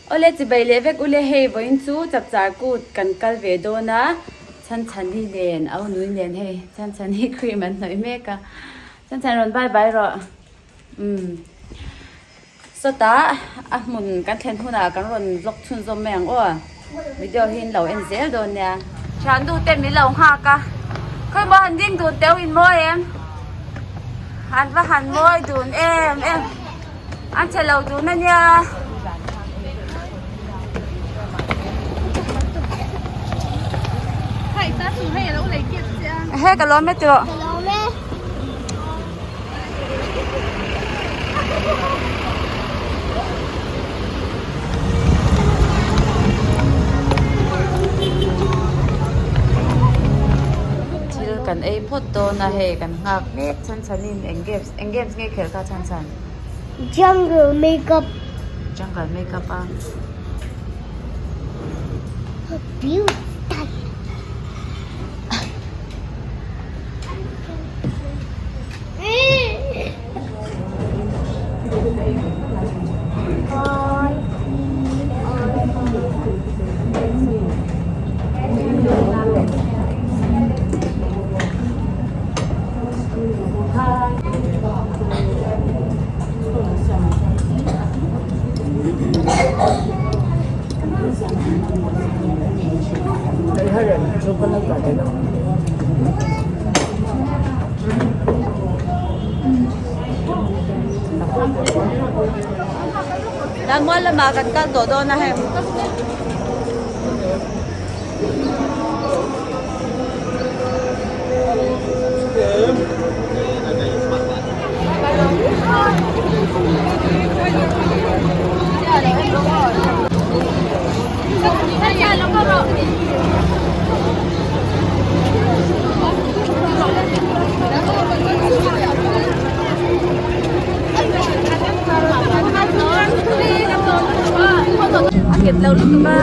Awle chibai leh vek ule hei vawiin chu chapchar kut kan kal ve dawn a Chhanchhani nen au nui nen hei Chhanchhani cream an hnawih mek a Chhanchhan rawn bye bye rawh umm Sawtah a hmun kan thlen hunah kan rawn vlog chhunzawm mai ang aw. Video hi in lo en zel dawn nia. Thiannu te min lo nghak a, khawi maw han ding dun teuh in mawi em? An va han mawi dun em em, an che lo dun a nia. He ka lawm e tiraw. Ka lawm e. Thil kan ei phawt dawn a hei kan nghak mek chhan chhanin eng games eng games nge khelh kha chhan chhan Jungle makeup Jungle makeup a Beauty Lammual lamah kan kal tawh dawn a hei. A nghet lo lutuk a.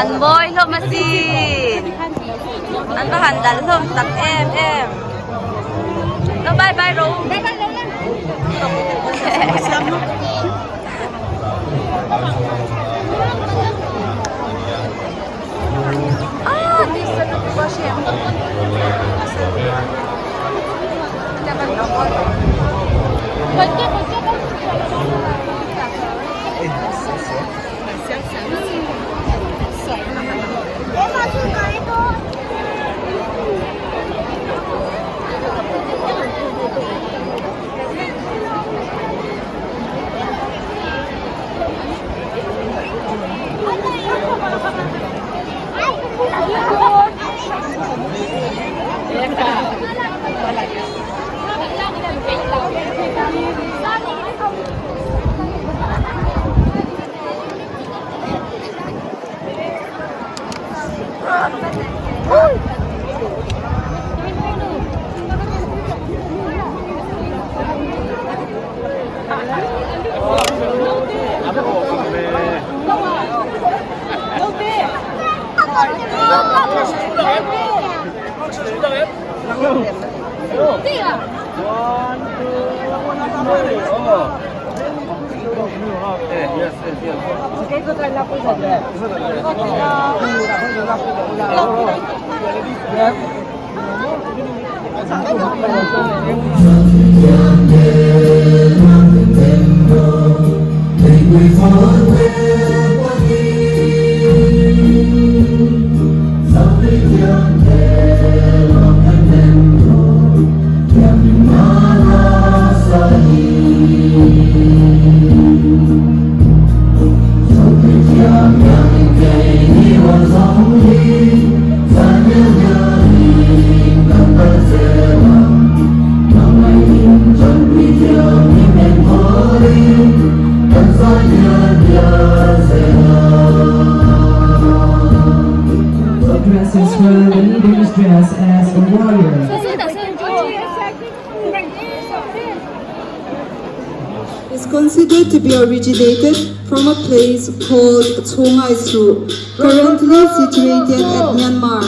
An mawi hlawm asin an va han dal hlawm tak em em lo bye bye ro Dresses where the leaders dress as a warrior. Is considered to be originated from a place called Chungaisu, currently situated at Myanmar.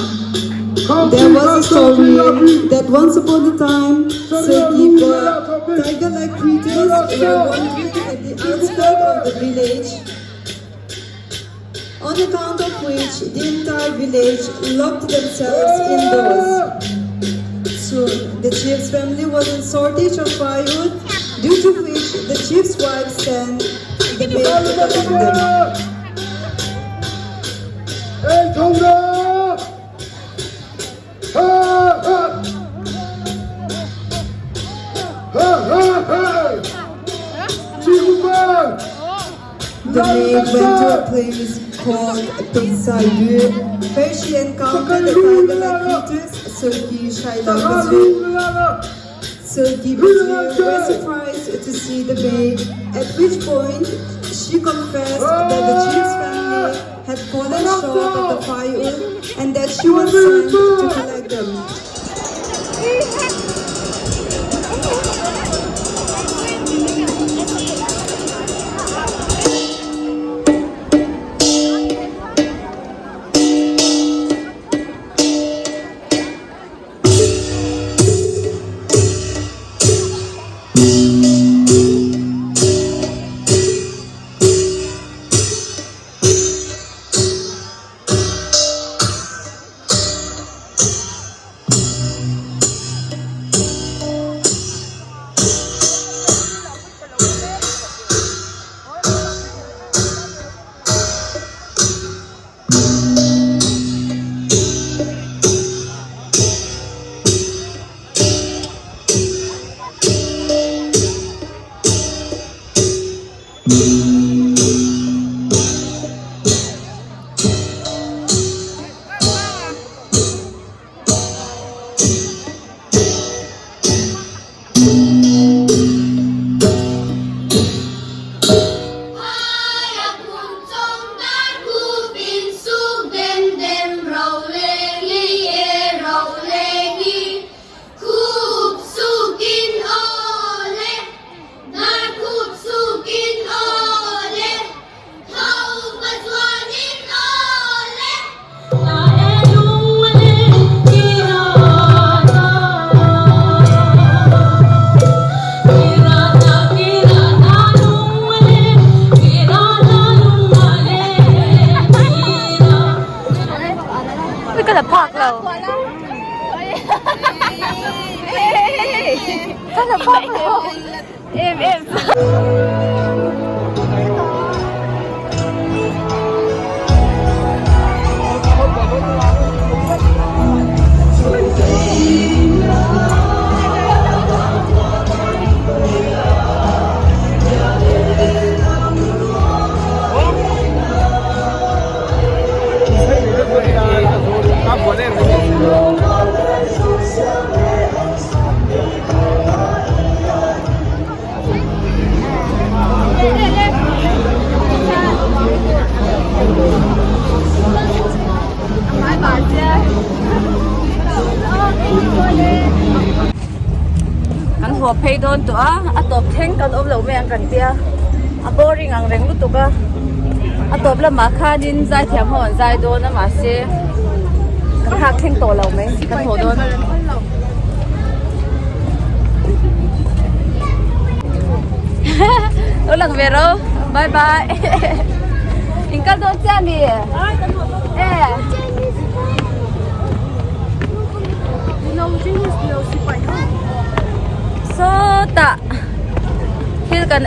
There was a story that once upon a time, Sekipa tiger-like creatures were wandering at the outskirts of the village, on account of which the entire village locked themselves indoors. Soon, the chief's family was in shortage of firewood, due to which the chief's wife sent the maid to collect them. The maid went to a place called Pingsayu, where she encountered the tiger-like creatures Silky Shaila Bazri. Silky Bazri was surprised to see the maid, at which point she confessed that the chief's family had fallen short of the firewood and that she was sent to collect them. Ka la phak lo. Ka la phak lo. Em em. Kan haw phei dawn tawh a, a tawp thleng kan awm lo mai ang kan tia, a boring ang reng lutuk a, a tawp lamah khanin zaithiam ho an zai dawn a mahse kan hak thleng tawh lo mai kan haw dawn. Lo lang ve ro bye bye in kal dawn chiah mi e.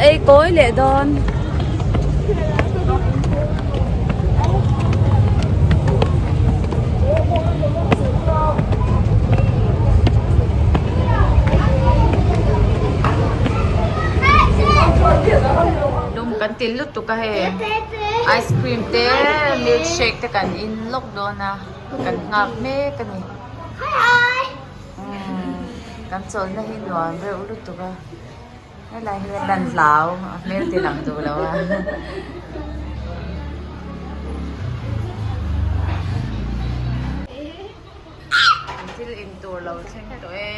ei kawi leh dawn. Lum kan ti lutuk a hei ice cream te milk shake te kan in lawk dawn a kan nghak mek a ni kan chawlhna hi nuam reuh lutuk a helai hi a lan hlau a hmel ti lang duh lo a. Thil in tur lo thleng tawh e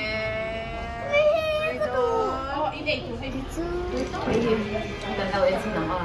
kan lo en chin ang aw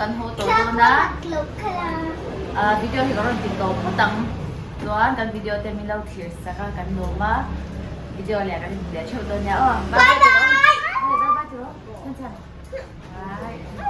Kan haw tawh dawn a ah video hi ka rawn ti tawh phawt ang chuan kan video te min lo thlir sak a kan lawm a video leh kan inhmu leh theuh dawn nia aw bye bye bye bye bye.